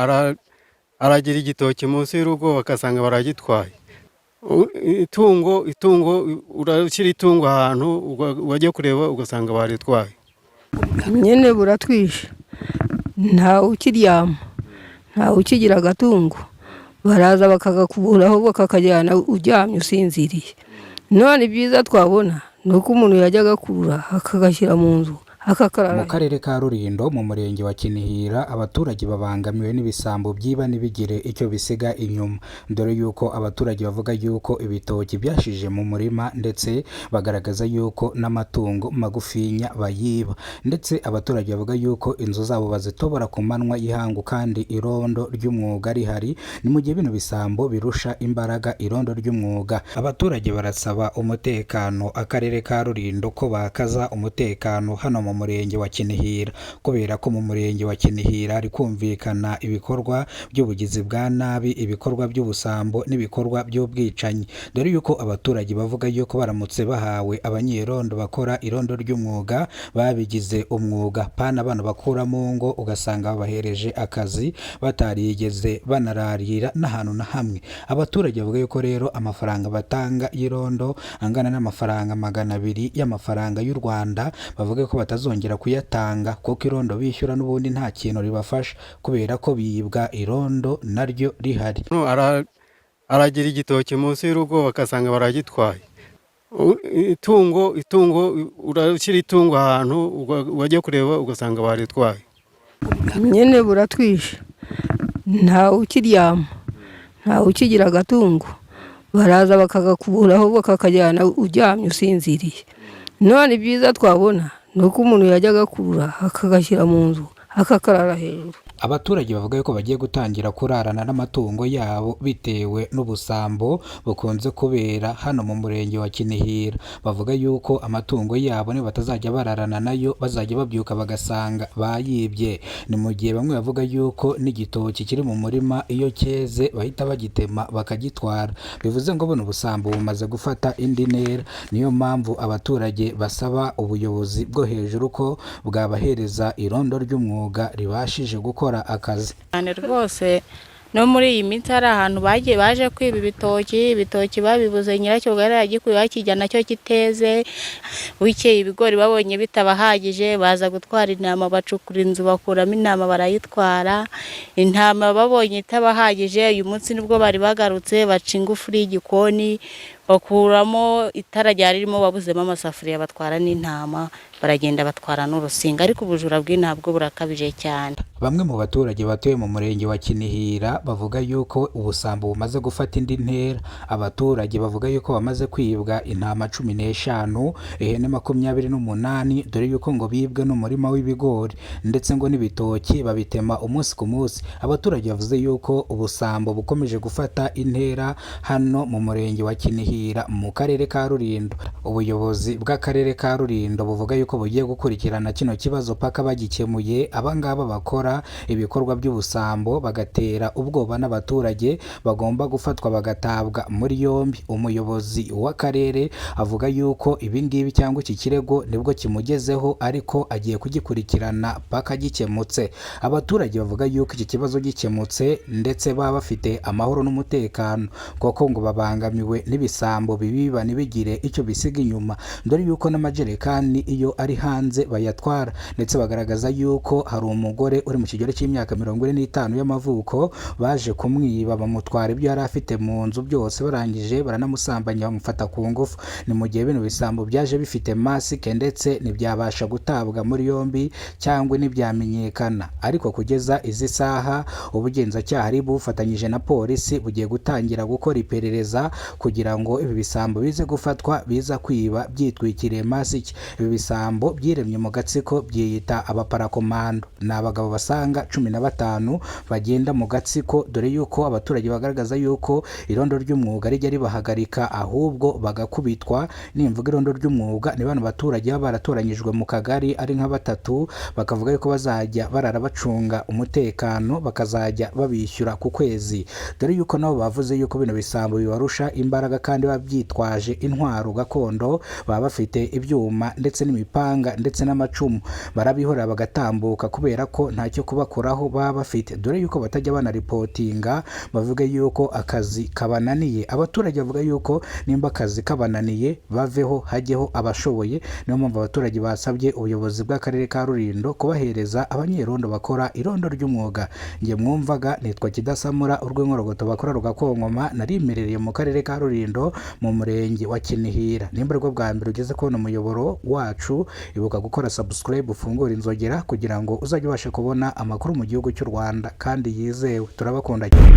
Aragira igitoki munsi y'urugo bagasanga baragitwaye. Itungo urashyira itungo ahantu wajya kureba ugasanga baritwaye. Nyine buratwishe, ntawe ukiryama, ntawe ukigira agatungo. Baraza bakagakuburaho bakakajyana uryamye usinziriye. None ibyiza twabona ni uko umuntu yajya agakurura akagashyira mu nzu akakarara. Mu karere ka Rulindo, mu murenge wa Kinihira, abaturage babangamiwe n'ibisambo byiba ntibigire icyo bisiga inyuma, dore yuko abaturage bavuga yuko ibitoki byashije mu murima, ndetse bagaragaza yuko n'amatungo magufinya bayiba. Ndetse abaturage bavuga yuko inzu zabo bazitobora ku manywa y'ihangu kandi irondo ry'umwuga rihari. Ni mu gihe bino bisambo birusha imbaraga irondo ry'umwuga. Abaturage barasaba umutekano akarere ka Rulindo ko bakaza umutekano hano mu murenge wa Kinihira, kubera ko mu murenge wa Kinihira hari kumvikana ibikorwa by'ubugizi bwa nabi, ibikorwa by'ubusambo n'ibikorwa by'ubwicanyi, dore yuko abaturage bavuga yuko baramutse bahawe abanyerondo bakora irondo ry'umwuga babigize umwuga, pana abana bakura mu ngo ugasanga babahereje akazi batarigeze banararira n'ahantu na hamwe. Abaturage bavuga yuko rero amafaranga batanga y'irondo angana n'amafaranga 200 y'amafaranga y'u Rwanda, bavuga ko batazongera kuyatanga kuko irondo bishyura n'ubundi nta kintu ribafasha, kubera ko bibwa irondo naryo rihari. Aragira igitoki munsi y'urugo bagasanga baragitwaye. Itungo urashyira itungo ahantu wajya kureba ugasanga baritwaye. Nyine buratwishe, ntawe ukiryama, ntawe ukigira agatungo. Baraza bakagakuburaho bakakajyana uryamye usinziriye. None ibyiza twabona ni uko umuntu yajya agakurura akagashyira mu nzu akakarara hejuru. Abaturage bavuga yuko bagiye gutangira kurarana n'amatungo yabo bitewe n'ubusambo bukunze kubera hano mu murenge wa Kinihira. Bavuga yuko amatungo yabo niba batazajya bararana nayo bazajya babyuka bagasanga bayibye. Ni mu gihe bamwe bavuga yuko n'igitoki kiri mu murima iyo cyeze bahita bagitema bakagitwara, bivuze ngo buno busambo bumaze gufata indi ntera. Niyo mpamvu abaturage basaba ubuyobozi bwo hejuru ko bwabahereza irondo ry'umwuga ribashije gukora akazi. Cyane rwose, no muri iyi minsi hari ahantu bagiye baje kwiba ibitoki, ibitoki babibuze, nyiracyo bwari yagikuye bakijyana cyo kiteze. Bukeye ibigori babonye bitabahagije baza gutwara intama, bacukura inzu bakuramo intama barayitwara. Intama babonye itabahagije, uyu munsi nibwo bari bagarutse baca ingufuri y'igikoni bakuramo itara ryari ririmo, babuzemo amasafuriya, batwara n'intama, baragenda batwara n'urusinga. Ariko ubujura bw'intabwo burakabije cyane. Bamwe mu baturage batuye mu murenge wa Kinihira bavuga yuko ubusambo bumaze gufata indi ntera. Abaturage bavuga yuko bamaze kwibwa intama 15, ihene 28, dore yuko ngo bibwe n'umurima w'ibigori, ndetse ngo n'ibitoki babitema umunsi ku munsi. Abaturage bavuze yuko ubusambo bukomeje gufata intera hano mu murenge wa Kinihira mu karere ka Rulindo. Ubuyobozi bw'akarere ka Rulindo buvuga yuko bugiye gukurikirana kino kibazo paka bagikemuye. Abangaba bakora ibikorwa by'ubusambo bagatera ubwoba n'abaturage bagomba gufatwa bagatabwa muri yombi. Umuyobozi w'akarere avuga yuko ibingibi cyangwa iki kirego nibwo kimugezeho, ariko agiye kugikurikirana paka gikemutse. Abaturage bavuga yuko iki kibazo gikemutse ndetse baba bafite amahoro n'umutekano, kuko ngo babangamiwe n'ibisambo bibiba ntibigire icyo bisiga inyuma, dore yuko n'amajerekani iyo ari hanze bayatwara. Ndetse bagaragaza yuko hari umugore uri mu kigero cy'imyaka 45 y'amavuko baje kumwiba bamutwara ibyo yari afite mu nzu byose, barangije baranamusambanya bamufata ku ngufu. Ni mu gihe bino bisambo byaje bifite masike ndetse ntibyabasha gutabwa muri yombi cyangwa ntibyamenyekana, ariko kugeza izi saha ubugenzacyaha ari bufatanyije na polisi bugiye gutangira gukora iperereza kugira ngo ibi bisambo bize gufatwa biza kwiba byitwikiriye masike. Ibi bisambo byiremye mu gatsiko byiyita abaparakomando, ni abagabo basanga 15 bagenda mu gatsiko, dore yuko abaturage bagaragaza yuko irondo ry'umwuga rijya ribahagarika ahubwo bagakubitwa. Nimvuga irondo ry'umwuga ni bano baturage baba baratoranyijwe mu kagari ari nka batatu, bakavuga yuko bazajya barara bacunga umutekano bakazajya babishyura ku kwezi, dore yuko nabo bavuze yuko bino bisambo bibarusha imbaraga kandi kandi baba byitwaje intwaro gakondo, baba bafite ibyuma ndetse n'imipanga ndetse n'amacumu. Barabihorera bagatambuka kubera ko ntacyo kubakoraho baba bafite, dore yuko batajya banaripotinga bavuge yuko akazi kabananiye. Abaturage bavuga yuko nimba akazi kabananiye baveho hajyeho abashoboye. Niyo mpamvu abaturage basabye ubuyobozi bw'akarere ka Rulindo kubahereza abanyerondo bakora irondo ry'umwuga. Njye mwumvaga nitwa Kidasamura, urw'inkorogoto bakora rugakonkoma, narimerereye mu karere ka Rulindo mu murenge wa Kinihira. Nimba aribwo bwa mbere ugeze kubona umuyoboro wacu, ibuka gukora subscribe, ufungure inzogera kugira ngo uzajye ubasha kubona amakuru mu gihugu cy'u Rwanda kandi yizewe. Turabakunda cyane.